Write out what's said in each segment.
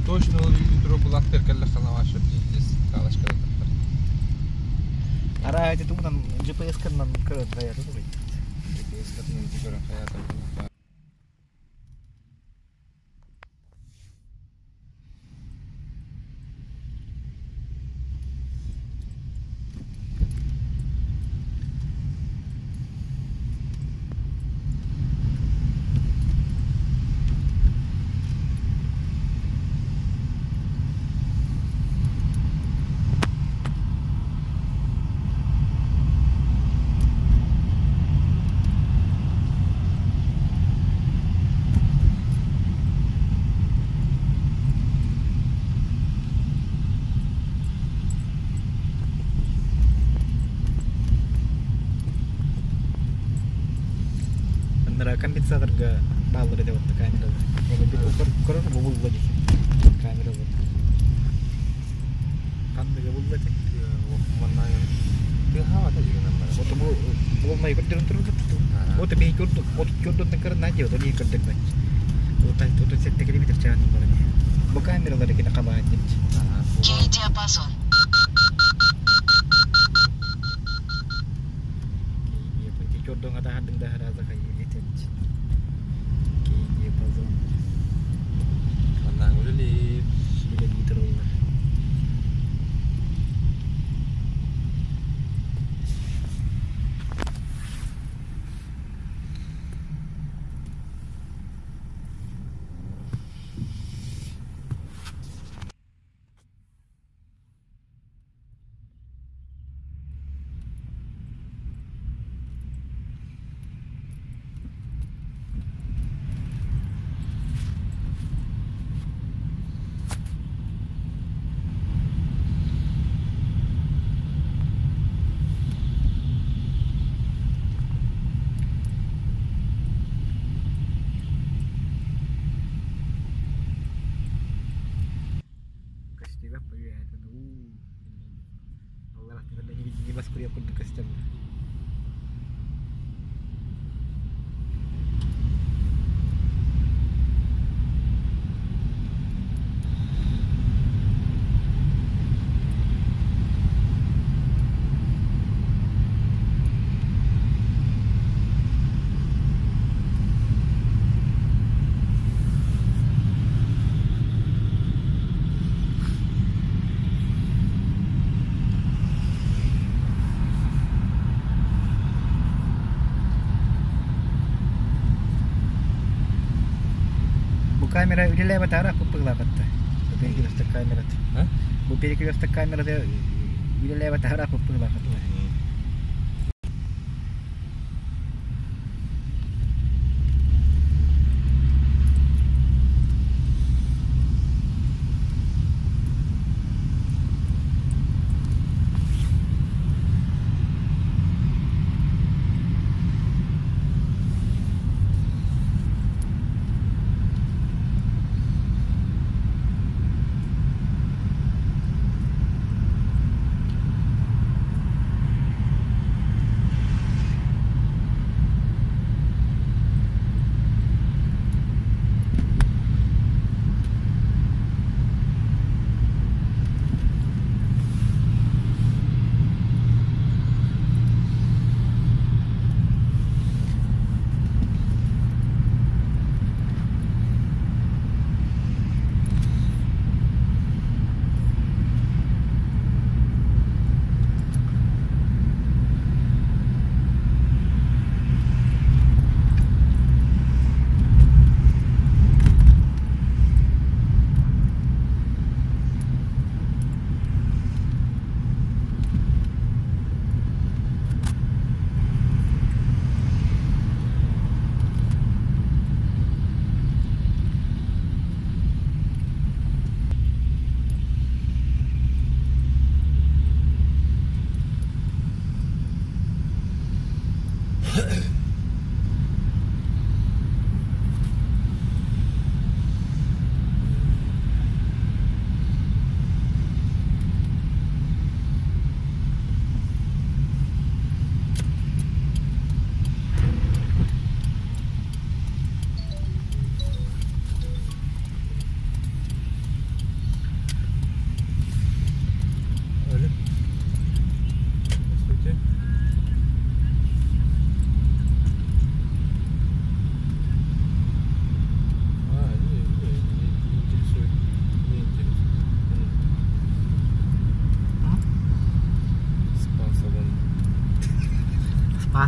Точно ол үтүрү булаттыр кэллэххинэ вообще пиздец галочка тахтар. Араа ити тугунан GPS-кынан көрөн хайата тугуй? GPS-кынан көрөн хайата Аннара компенсаторга бааллар этэ вот камералар. Көрөр бу булла дии. Камералар. Ханныга булла эте. Тыаһаабата дигэнэн барар. Вот бу буолмай көрдөрөн турбут. Вот бей көрдүк, вот көрдүк көрөн надя, вот они көрдүк. Вот так вот сетте километр чаан бар. Бу камералар кene кабаат дип. Кей диапазон. Көрдүң ата хардың да хараза хайы этет. Кей диапазон. Маннаан үлэлиир. Үлэлии тураллар. Көстүбэт бу үөһэтин уу аллар аттыгар ньибас куруйа курдук көстөр. Бу камера үлэлээбэт аара пыппыглаабатта. Бу перекресток камерата. Бу перекресток камерата үлэлээбэт аара пыппыглаабатта.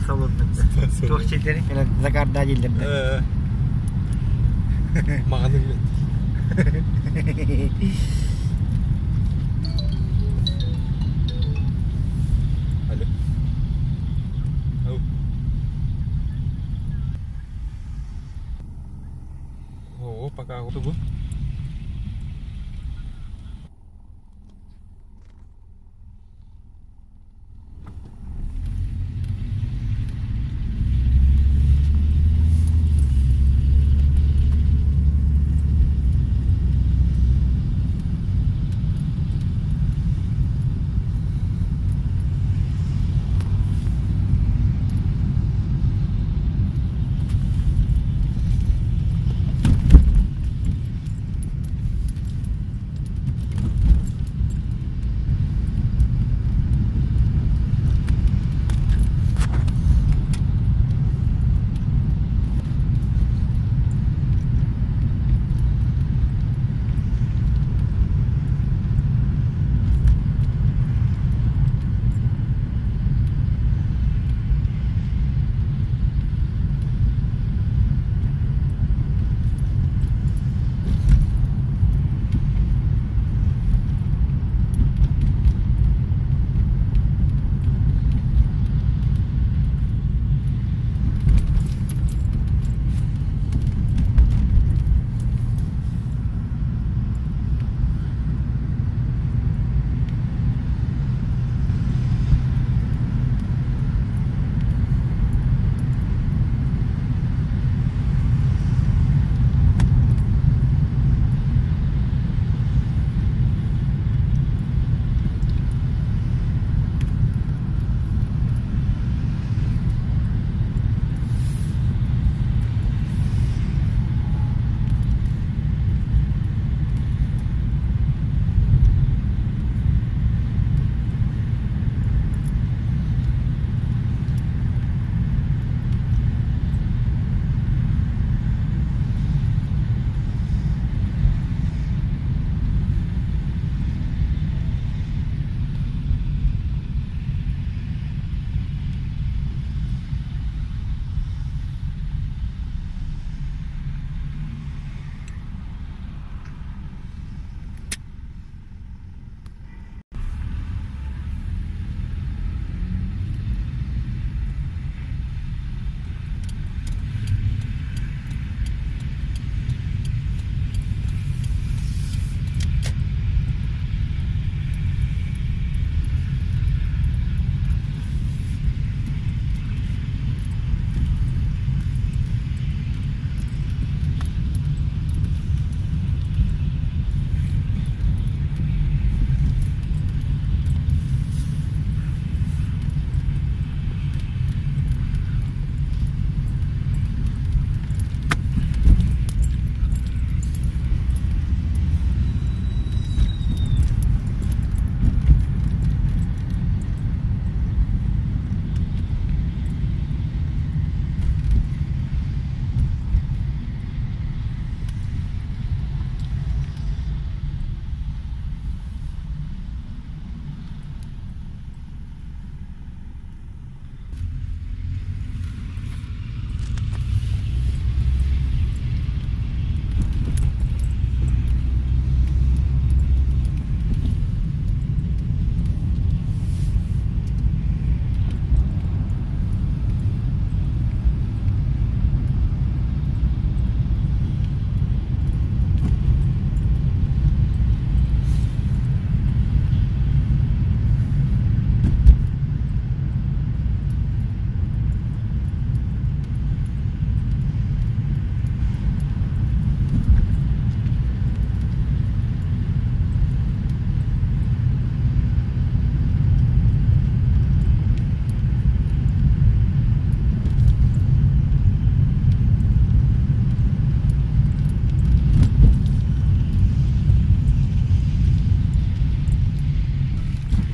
Салоннарда. Туох сирдэри кэлэн загардаа дииллэр да. Маҕаным Алло. Ау. О, пока тугу.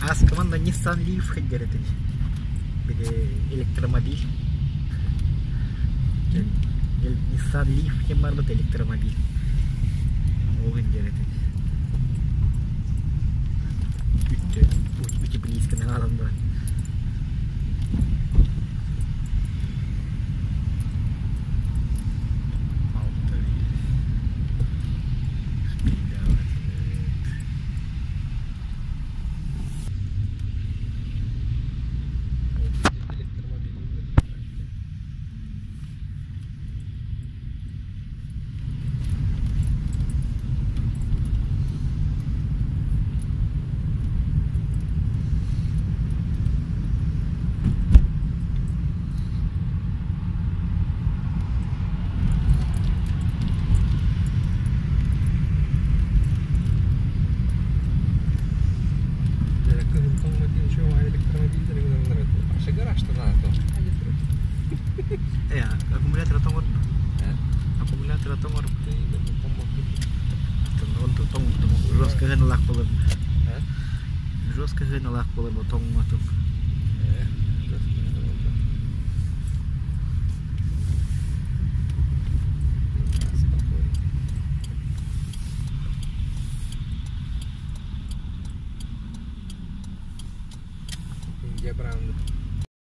Ааскаман Nissan Leaf сылдьар этим. Били электромобиль. Nissan Leaf диэн барбыт электромобиль. Ол сылдьар этим. Үтү близко хаалан баран. Дииллэр гынаннар вообще гаражтан аата. Э, аккумулятор тоҥор. Аккумулятор тоҥор. Тоҥ жестко гыналаах болар. Жестко гыналаах болар бу тоҥмотук. Индия бренды.